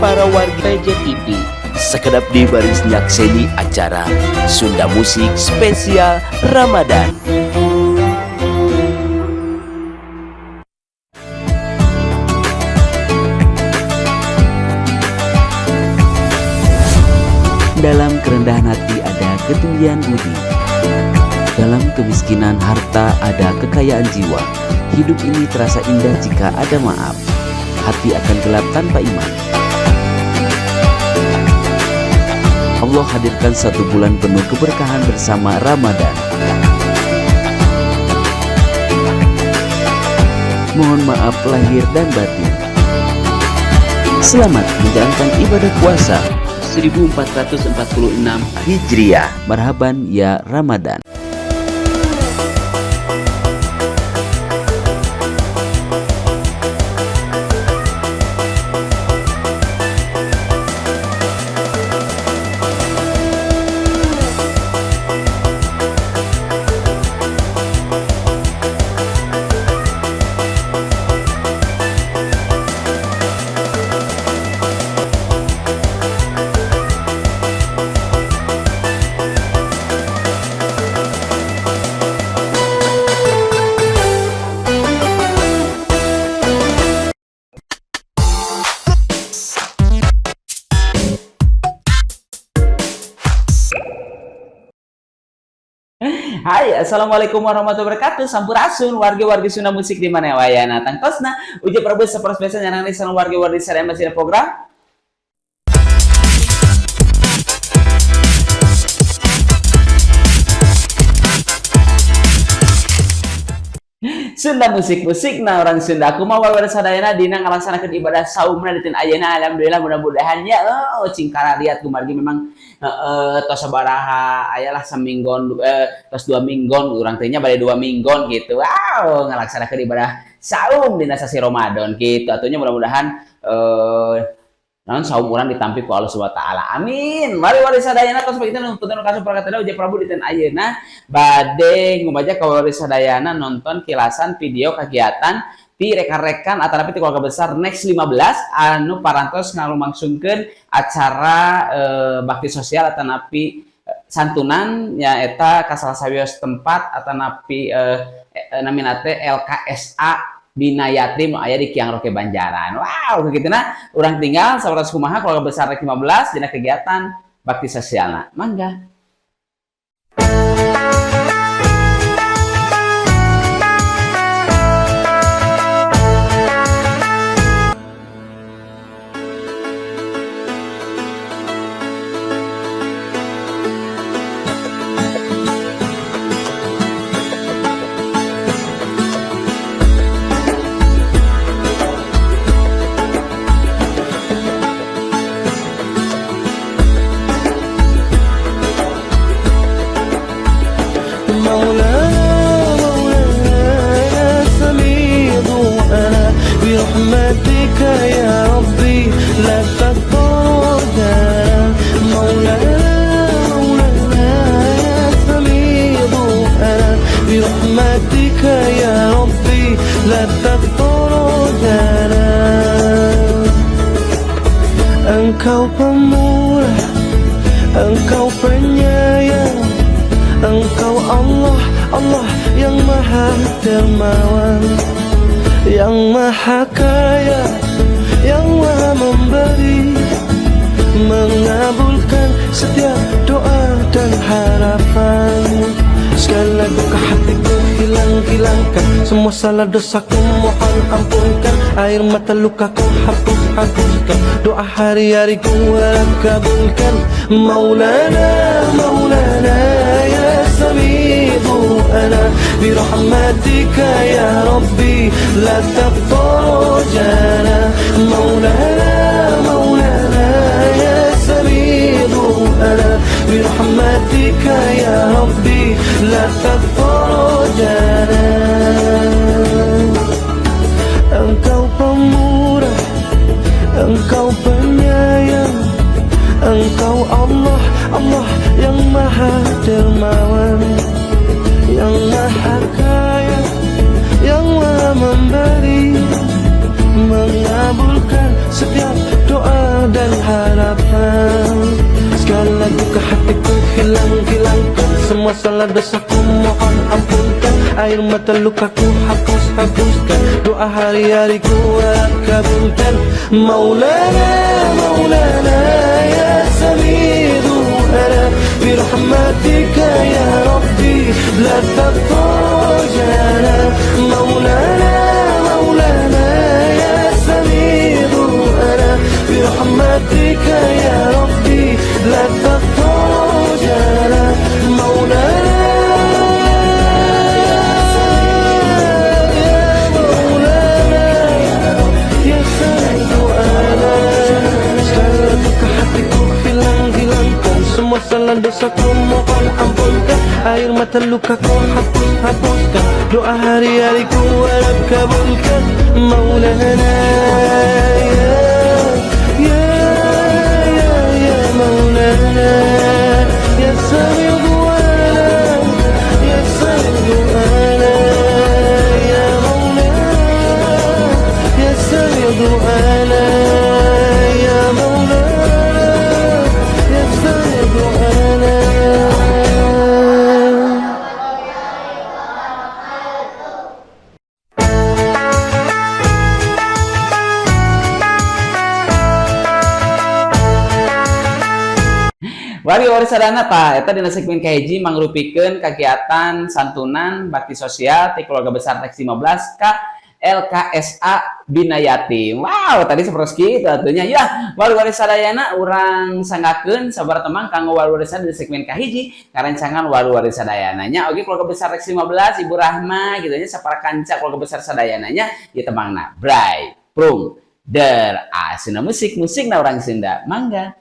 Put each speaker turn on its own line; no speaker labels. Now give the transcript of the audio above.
Para warga PJTV sakedap deui baris nyakseni acara Sunda Musik Spesial Ramadan.
Dalam kerendahan hati ada ketinggian budi. Dalam kemiskinan harta ada kekayaan jiwa. Hidup ini terasa indah jika ada maaf. Hati akan gelap tanpa iman. Allah hadirkan satu bulan penuh keberkahan bersama Ramadan. Mohon maaf lahir dan batin. Selamat menjalankan ibadah puasa 1446
Hijriah.
Marhaban ya Ramadan.
Hai, assalamualaikum warahmatullahi wabarakatuh. Sampurasun warga-warga Sunda Musik di mana wayana tangtosna. Uji Prabu sapertos biasa nyanang di sareng warga-wargi sadaya masih program Sunda Musik, musik nah orang Sunda. Aku mau warga sadayana dina ngalaksanakeun ibadah saumna dinten ayeuna. Alhamdulillah, mudah-mudahan ya, oh, cingkara lihat kumargi memang tos sabaraha aya lah, saminggon, tos 2 minggon urang teh nya, bade 2 minggon gitu. Wow, ngalaksanakeun ibadah saum dina sasi Ramadan gitu. Atunya mudah-mudahan naon saum urang ditampi ku Allah Subhanahu wa taala. Amin. Mari wargi sadayana, tos begitu nuntun kasus perkata Uji Prabu dinten ayeuna bade ngumajak ka wargi sadayana nonton kilasan video kegiatan di rekan-rekan atau ti keluarga besar Next 15 anu parantos ngalumangsungkeun acara bakti sosial atau napi santunan, nyaeta ka salah sawios tempat atau napi namina teh LKSA Bina Yatim aya di Kiang Roke Banjaran. Wow, begitu nah. Urang tinggal sapertos kumaha keluarga besar 15 dina kegiatan bakti sosialna. Mangga.
مولانا مولانا يا سميع دعانا، برحمتك يا ربي لا تطردنا. مولانا مولانا يا سميع دعانا، برحمتك يا ربي لا تطردنا. Engkau pemurah, Engkau penyayang, Engkau Allah, Allah yang maha dermawan, yang maha kaya, yang maha memberi, mengabulkan setiap doa dan harapan. Segala duka hatiku hilang-hilangkan, semua salah dosaku mohon ampunkan, air mata lukaku hapus hapuskan, doa hari-hariku harap kabulkan. Maulana, Maulana ya سميع أنا، برحمتك يا ربي لا تطرجنا. مولانا مولانا يا سميع أنا، برحمتك يا ربي لا تطرجنا. Engkau pemurah, Engkau penyayang, Engkau Allah, Allah yang maha dermawan, yang maha kaya, yang maha memberi, mengabulkan setiap doa dan Semua salah dosaku mohon ampunkan. Air mata lukaku hapus hapuskan. Doa hari-hariku harap kabulkan. Maulana, Maulana, ya Sami du'ana, برحمتك يا ربي لا تطرجنا. مولانا، مولانا، يا سميع دعانا، برحمتك يا ربي لا تطرجنا. مولانا، يا مولانا، يا سميع دعانا. Segala duka hatiku hilang hilangkan. Semua salah dosaku mohon ampunkan. Air mata lukaku hapus hapuskan. Doa hari-hariku harap kabulkan. Maulana, ya, ya, ya, ya Maulana, ya Sami du'ana, ya Sami du'ana, ya Maulana, ya Sami du'ana, ya Maulana, ya Sami du'ana.
Wargi-wargi sadayana, tah eta dina segmen kahiji mangrupikeun kegiatan santunan bakti sosial ti keluarga besar Rex 15 ka LKSA Bina Yatim. Wow, tadi seperti kitu atuh nya. Ya, wargi-wargi sadayana, urang sanggakeun sabar temang kanggo wargi-wargi sadayana di segmen kahiji karencangan wargi-wargi sadayana nya. Oke, keluarga besar Rex 15, Ibu Rahma gitu nya, sapara kanca keluarga besar sadayana nya, ieu tembangna Bray Prung Der Asina, musik musik na orang Sunda. Mangga.